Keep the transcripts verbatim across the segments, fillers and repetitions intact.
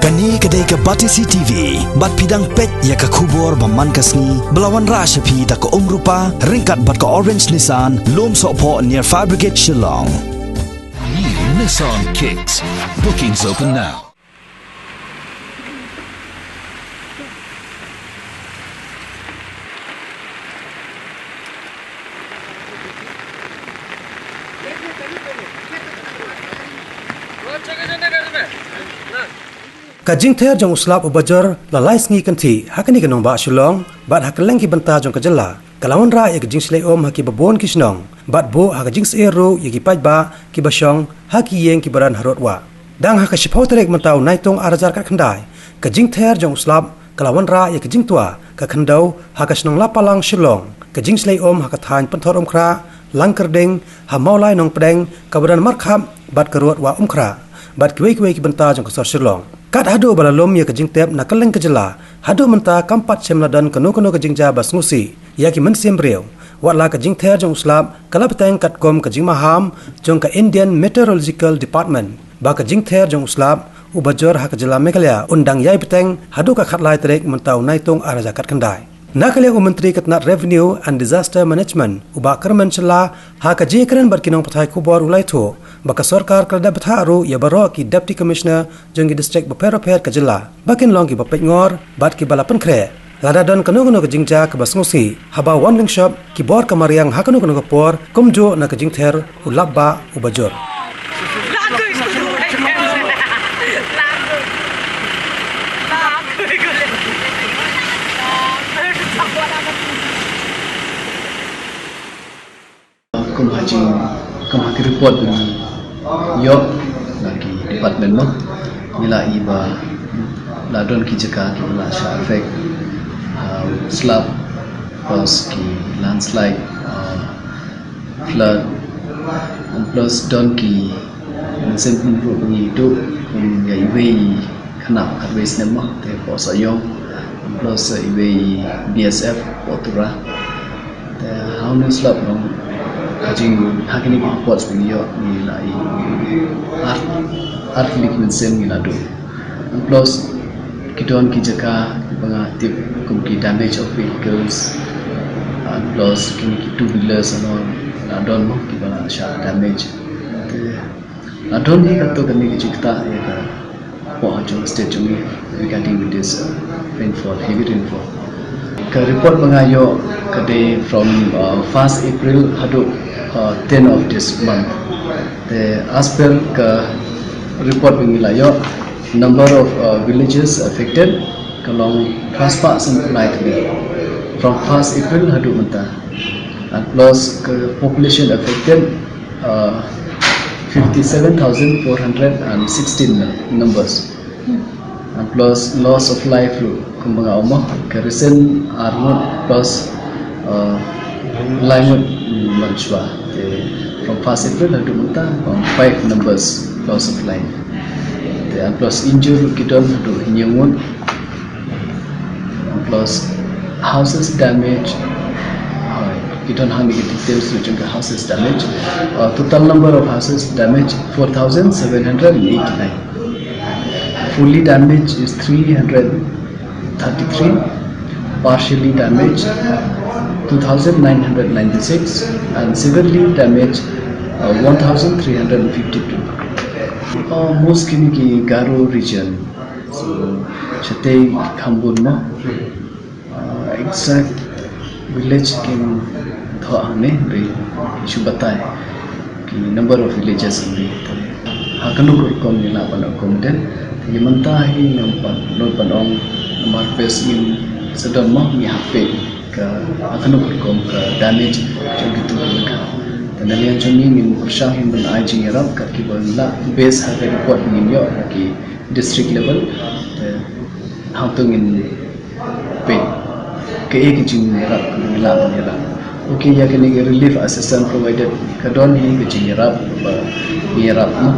Kane ka dei ka Batesi T V, bad phi dang peit ïa ka khubor ba man ka sngi, ba la wanrah sha phi da ka Umrupa, ryngkat bad ka Orange Nissan, Lumsohphoh near Fire Brigade, Shillong. New Nissan Kicks. Bookings open now. Ka jingther jong u slap u Bajor la lai sngi kynthih ha kane ka nongbah Shillong, bad ha kylleng ki bynta jong ka jylla ka la wanrah ïa ka jingshlei um ha kiba bun ki shnong, bad buh ha ka jingsheptieng ruh ïa ki paidbah kiba shong ha ki ïing kiba don harud wah. Dang ha ka shiphew tarik mynta u Naitung ar hajar khatkhyndai, ka jingther jong u slap ka la wanrah ïa ka jingtwa ka khyndew ha ka shnong Lapalang Shillong, ka jingshlei um ha ka thaiñ Pynthorumkhrah, Langkyrding, ha Mawlai Nongpdeng, kaba don markhap bad ka rud wah Umkhrah, bad kiwei kiwei ki bynta jong ka sor Shillong. Kat haduh ba la lum ïa ka jingtep na kylleng ka jylla, haduh mynta kam pat shym la don kano kano ka jingjia ba sngewsih ïa ki mynsiem briew. Wat la ka jingther jong u slap ka la bteng katkum ka jingmaham jong ka Indian Meteorological Department ba ka jingther jong u slap u Bajor ha ka jylla Meghalaya un dang ïai bteng haduh ka khatlai tarik mynta u Naitung ar hajar khatkhyndai. Na ka liang u Myntri ka tnat Revenue and Disaster Management, u Bah Kyrmen Shylla, ha ka jingïakren bad ki nongpathai khubor u la ïathuh ba ka sorkar ka la dep bthah ruh ïa baroh ki Deputy Commissioner jong ki district bapher bapher ka jylla ba kin long kiba peitngor bad kiba la pynkhreh lada don kano kano ka jingjia kaba sngewsih, haba wan lyngshop ki bor ka mariang ha kano kano ka por, kumjuh na ka jingther u lapbah u Bajor. Kum ha jing, kum ha ki report ba ngi ïoh na ki department mo, ngi la ïohi ba la don ki jaka kiba la shah affect, ah, slap, plus ki landslide, ah, flood, and plus don ki mynsiem pynruh ba ngi ïohi, kum ïa iwei i khynnah khatwei snem mo, te hapoh Sohiong, plus, eh, iwei i B S F hapoh Tura. Te ha une u slap long, ha jing, ha kine ki reports ba ngi ïoh, ngi la ïohi ar, ar tylli ki mynsiem ngi la duh. And plus ki don ki jaka kiba nga tip kum ki damage of vehicles, and plus kine ki two wheelers and all, la don mo kiba la shah damage. Te la don hi katto katne ki jingktah ïa ka poh ha jong state jong ngi regarding with this, uh, rainfall, heavy rainfall. Ka report ba nga ïoh ka dei from, uh, first April haduh, uh, ten of this month. Te as per ka report ba ngi la ïoh, number of, uh, villages affected ka long phra spah san phew lai tylli from first April haduh mynta. And plus ka population affected, uh, fifty seven thousand four hundred and sixteen numbers. And plus loss of life ruh, kumba nga ong mo, ka recent ar ngut plus, uh, lai ngut, mm, mynshuwa. Te from first April haduh mynta, um, five numbers loss of life. Te and plus injured ruh ki don haduh hynñiew ngut. Plus houses damage, uh, ki don hangne ki details ruh jong ka houses damage. Uh, total number of houses damage four thousand seven hundred and eighty-nine. Fully damaged is three hundred thirty-three. Partially damaged two thousand nine hundred ninety-six, and severely damaged, uh, one thousand three hundred fifty-two. Uh, most kine ki Garo region. So, shatei kham bun mo. Uh, exact village kim thoh hangne, hynrei ki shu batai ki number of villages hangne. Ha kano ka rukom ngi lah ban accommodate. Te mynta hi ngam pat nud ban ong namar bes ngin sa don mo, ngi hap peit ka ha kano ka rukom ka damage jong kito ki jaka. Te na liang jong ngi ngin pyrshang hi ban ai jingïarap kat kiba ngi lah base ha ka report ba ngin ïoh ha ki district level. Te hangto ngin peit kaei ka jingïarap kaba ngi lah ban ïarap. Okay, ïa kane ka relief assistance provided ka don hi ka jingïarap ba ngi ïarap mo.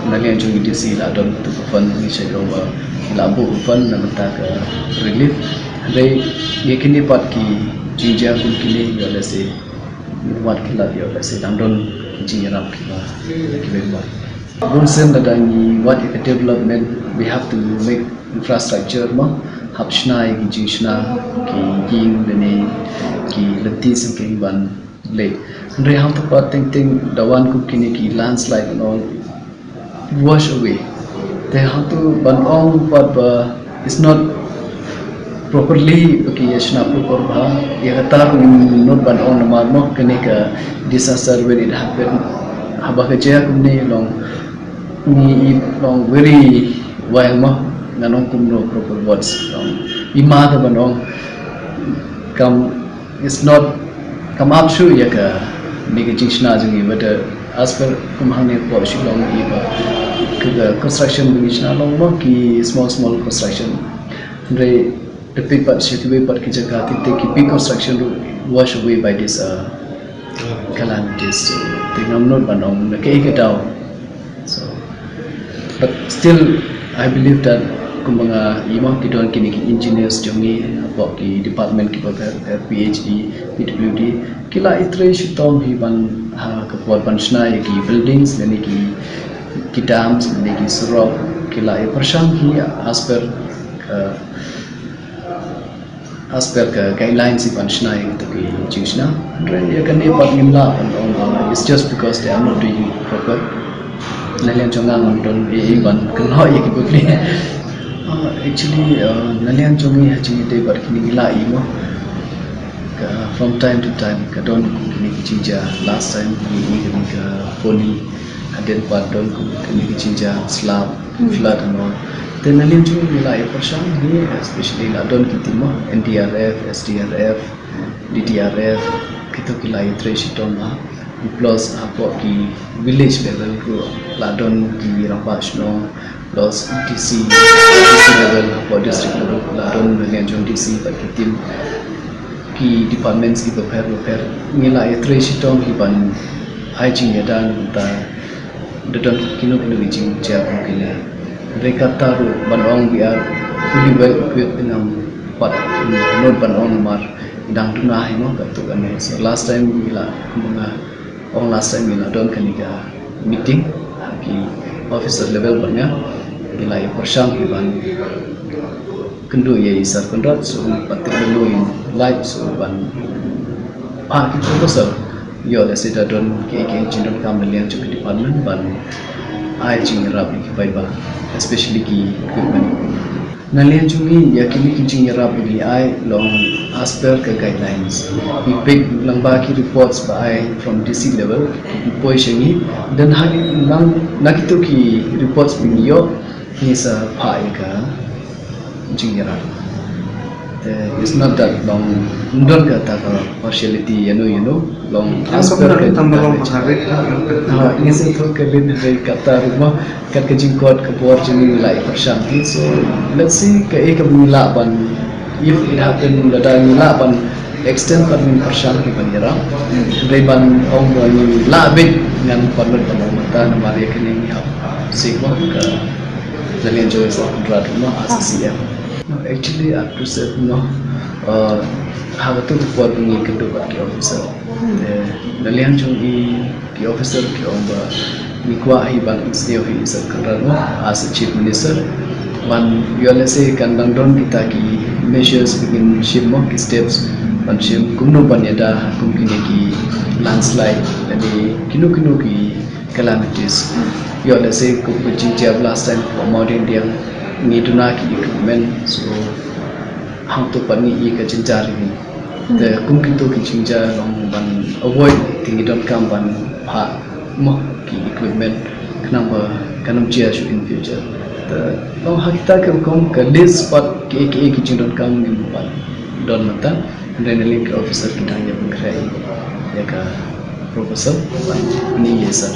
Na liang jong i D C la don tu ka fund, ngi shu ong ba ngi la buh ka fund na bynta ka relief. Hynrei ïa kine pat ki jingjia kum kine ïoh lehse wat ki lad ïoh lehse dang don ki jingïarap kiba kiba. Bun sien lada ngi wad ïa ka development, we have to make infrastructure mo, hap shna ïa ki jingshna, ki ïing lane ki lynti syngkien ban leh. Hynrei hangto pat teng teng da wan kum kine ki landslide and all, wash away. Te hangto ban ong pat ba it's not properly ba ki ïa shna proper bha. Ïa kata ruh ngim nud ban ong namar mo kane ka disaster when it happened, haba ka jia kumne long, ngi i long very wild mo, ngan ong kumno proper words, long i ma ka ban ong kam, it's not, kam ap shuh ïa kane ka jingshna jong ngi, whether as per kum hangne pdeng Shillong i ba ka, ka construction ba ngi shna long mo ki small small construction. Hynrei te peit pat sha kiwei pat ki jaka te, te ki big construction ruh wash away by this uh, calamities. So te ngam nud ban ong na kaei ka daw. So, but still, I believe that kumba nga i mo, ki don kine ki engineers jong ngi hapoh ki department kiba pher pher, P H E, P W D, ki la ïatrei shitom hi ban, ha ka por ban shna ïa ki buildings lane ki, ki dams lane ki surok, ki la ïa pyrshang hi as per ka, as per ka guidelines i ban shna ïa kito ki jingshna. Hynrei ïa kane pat ngim lah ban ong ba it's just because they are not doing it proper. Na liang jong nga ngam don ei ei ban kynnoh ïa ki bapli. Ah, actually, ah, na liang jong ngi ha jingïadei bad kine ngi la ïohi mo, ka from time to time ka don kine ki jingjia. Last time ngi ïohi kane ka Poni, hadien pat don kine ki jingjia slap, flood and all. Te na liang jong ngi la ïa pyrshang hi, especially la don ki team mo, N D R F, S D R F, D D R F, kito ki la ïatrei shitom bha. Plus hapoh ki village level ruh la don ki rangbah shnong, plus D C, D C level, hapoh district level la don na liang jong D C bad ki team, ki departments kiba pher bapher. Ngi la ïatrei shitom hi ban ai jingïada na ka bynta da don kino kino ki jingjia kum kine. Hynrei kata ruh ban ong we are fully well equipped, ngam pat nud ban ong namar dang duna hi mo katto katne. So last time ngi la, kumba nga ong, last time ngi la don kane ka meeting ha ki officer level bad nga, ngi la ïa pyrshang hi ban kynduh ïa i Sir Conrad, so ngi pat tip lyngngoh ïa i, so ban phah ki proposal. Ïoh lehse da don kiei kiei ki jingdonkam na liang jong ki department ban ai jingïarap ïa ki paidbah, especially ki equipment. Na liang jong ngi ïa kine ki jingïarap ba ngi ai long as per ka guidelines. Ngi peit lyngba ki reports ba ai from D C level, ki poi sha ngi, dan ha nang na kito ki reports ba ngi ïoh, ngi sa phah ïa ka jingïarap. Te it's not that long, ym don kata ka partiality ïano ïano, long as per ka, tang ba long ba ka rit. Ha, ngi sa thok ka rit, hynrei kata ruh mo, kat ka jingkot ka bor jong ngi la ïa pyrshang hi. So let's see kaei kaba ngi lah ban, if it happen, lada ngi lah ban extend pat, ngin pyrshang hi ban ïarap. Hynrei ban ong ba ngi lah beit, ngan pynlut ban ong mynta namar ïa kane ngi hap sngewbha ka na liang jong i Sir Conrad mo as a C M. No, actually, I have to say, no, uh, ha kato ka por ba ngi kynduh bad ki officer, eh, na liang jong i ki officer ki ong ba ngi kwah hi ban pynsngew hi i Sir Conrad mo as a Chief Minister, ban ïoh lehse kan dang don kita ki measures ba ngin shim mo, ki steps ban shim kumno ban ïada ha kum kine ki landslide lane kino kino ki calamities. Ïoh lehse kum ka jingjia last time hapoh Mawdiangdiang, ngi duna ki equipment, so hangto pat ngi ïohi ka jynjar hi. Te kum kito ki jingjia long ban avoid, te ngi donkam ban phah mo ki equipment khnang ba kan ym jia shuh in future. Te long ha kita ki rukom ka list pat kiei kiei ki jingdonkam ngim pat don mynta. Hynrei na liang ki officer ki dang ïa pynkhreh ïa ka proposal ban pyni ïa i Sir.